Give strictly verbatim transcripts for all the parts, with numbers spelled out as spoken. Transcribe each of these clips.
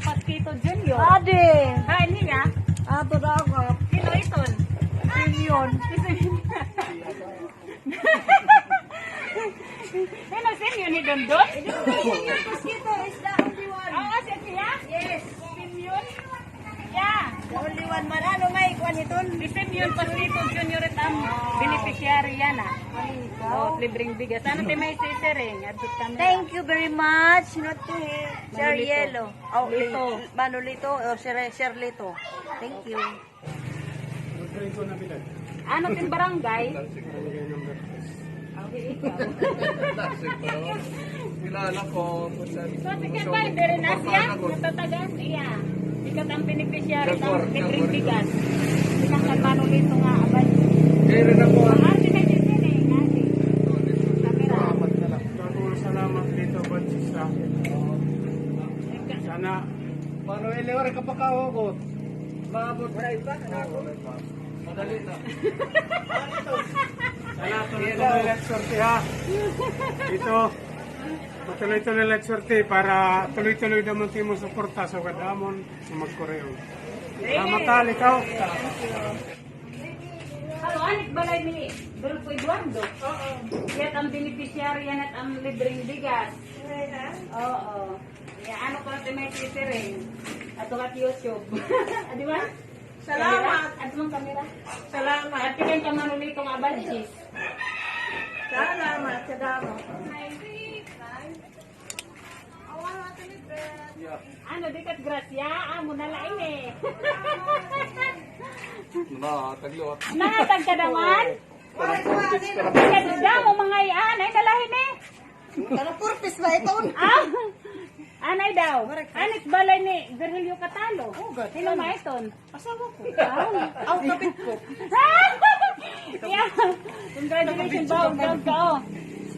Pasquito Junior. Adi. Ay, niya. Ato daw ka. Sino iton? Simeon. Sino Simeon ni Dondon? Simeon Pasquito is the only one. Oo, siya, siya? Yes. Simeon? Yeah. The only one man. Ano may kuan iton? Si Simeon Pasquito Junior it am beneficiary yana. Oh, libreng bigas. Ano ti may sisiring? Adto kami. Thank you very much. Not to him. Sir Yelo. Oh, Lito. Manolito o Sir, Sir Lito. Thank you. Ano tin barangay? Barangay number three. Okay, ikaw. Kilala ko, kung saan. Sa ticket ba, diri na siya? Natatagan? Iya. Ikaw ang beneficiary ng libreng bigas. Ikaw kan Manolito nga, abay. Diri na po. Ang arte kay Jimmy, eh, arte. Camera. Salamat na lang. Dako nga salamat dito, Batista. Sana. Paano, Eli, ora ka pa ka, oh, oh. Maabot. Wala iba, anak ko. Madali na. Sana tuloy-tuloy lang swerte, ha? Ito, matuloy-tuloy lang swerte para tuloy-tuloy naman timo suporta sa ugad amon sa magkoreon. Salamat, ha, ikaw. Ano, anit balay ni Dolfo Eduardo? Oo. Yat ang beneficiary, yan at ang libreng bigas. Oo. Ya, ano ko natin may sisiring? Ato ka YouTube. Ah, di ba? Salamat. Camera? Ato ang camera. Salamat. At ikaw ka Manolito nga badges. Salamat, salamat. Ano, di kat grasya? Amo na la ini. Na, tagluwat. Nakatag ka naman? Tara, purpose, tara. Kadamo mga iyan. Ay, nalahin eh. Tara, purpose ba iton? Ah, anay daw. Anit balay ni Virgilio Catalo. Oh, God. Sino ma iton? Asawa ko. Aw. Aw, kapit ko. Yeah. Congratulations, Bao. Proud ka, oh.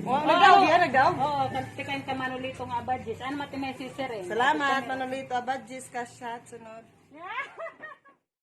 Oh, nagdaw, di, ah, nagdaw. Oo, kan-, tikang ka Manolito nga Abadjis. Ano mati may sisiring? Salamat, Manolito Abadjis, kashat, sunod.